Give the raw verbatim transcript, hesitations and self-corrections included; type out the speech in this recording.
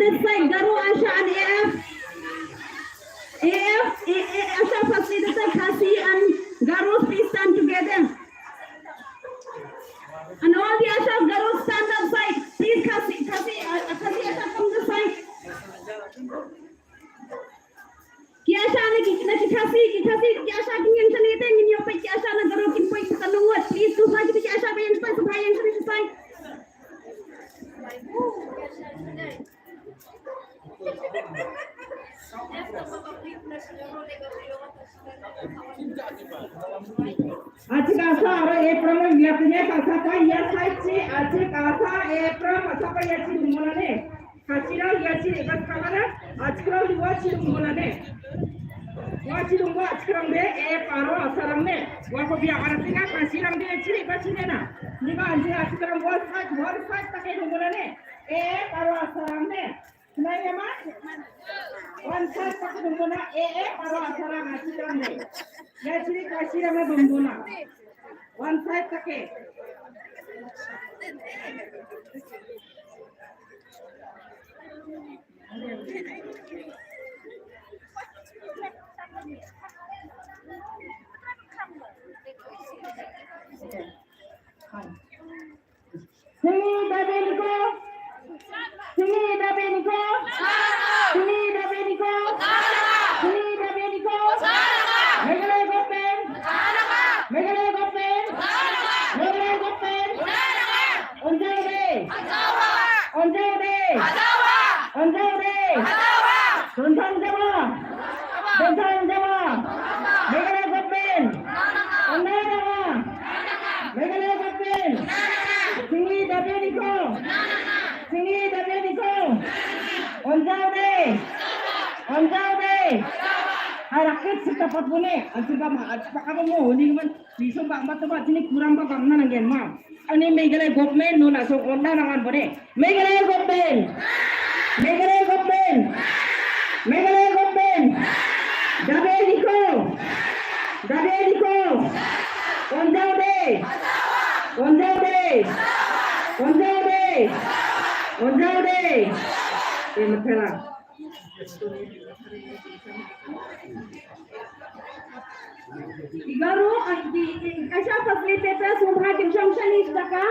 It's like Garo, Asha and A F. A F, A, A, Asha facilitator, Khasi and Garo, please stand together. And all the Ashas, Garo, stand outside. Please, Khasi, Khasi, uh, Khasi Asha, come this side. Ki Asha na ki, na ki Khasi, ki Khasi, ki Asha kin ïeng shane te, ngin ïoh peit ki Asha na Garo kin poi ka nongwat. Please, tu side ki Asha ba ïeng shane, tu side ïeng shane, tu side. Achi kasa aro A pram ïa tanya kasa ka ïa sai chi, achi kasa A pram asa ka ïa chi dungmona ne. Kachira ïa chi ka kamana, achi kra liwa chi dungmona ne. Wa chi dungwa achi kram de, A paro asarang ne. Wa ko bia ara tinga kachirang de chi ba chi ne na. Ni ba anji achi kram wa sai, wa sai ta ke dungmona ne. A paro asarang ne. Nai ma? One side tak dum bona, eh, eh, para asarang achi kram ne. Ya chiri ka chiri ma dum bona. One side tak eh. Fine. Sini da beniko. Sini da beniko. Sini da beniko. Sini da beniko. Meghalaya government. Meghalaya government. Meghalaya government. Onjau de. Onjau de. Onjau de. Donthang jama. Donthang jama. Meghalaya government. Onjau de. Meghalaya government. Sini da beniko. Sini da beniko. Onjau de. Onjau de. Arakit sita patpune. Ansi ba ma, ansi ba kaba mo, ni man, ni so ba, ba to ba, sini kurang ba, ba, na nanggen ma. Ani Meghalaya government no na so onda nangan bone. Meghalaya government. Meghalaya government. Meghalaya government. Dabe diko. Dabe diko. Onjau de. Onjau de. Onjau de. Onjau de. Eh, matela. Garo, ah, di, di, Asha facilitators, who have been functioning, Dhaka.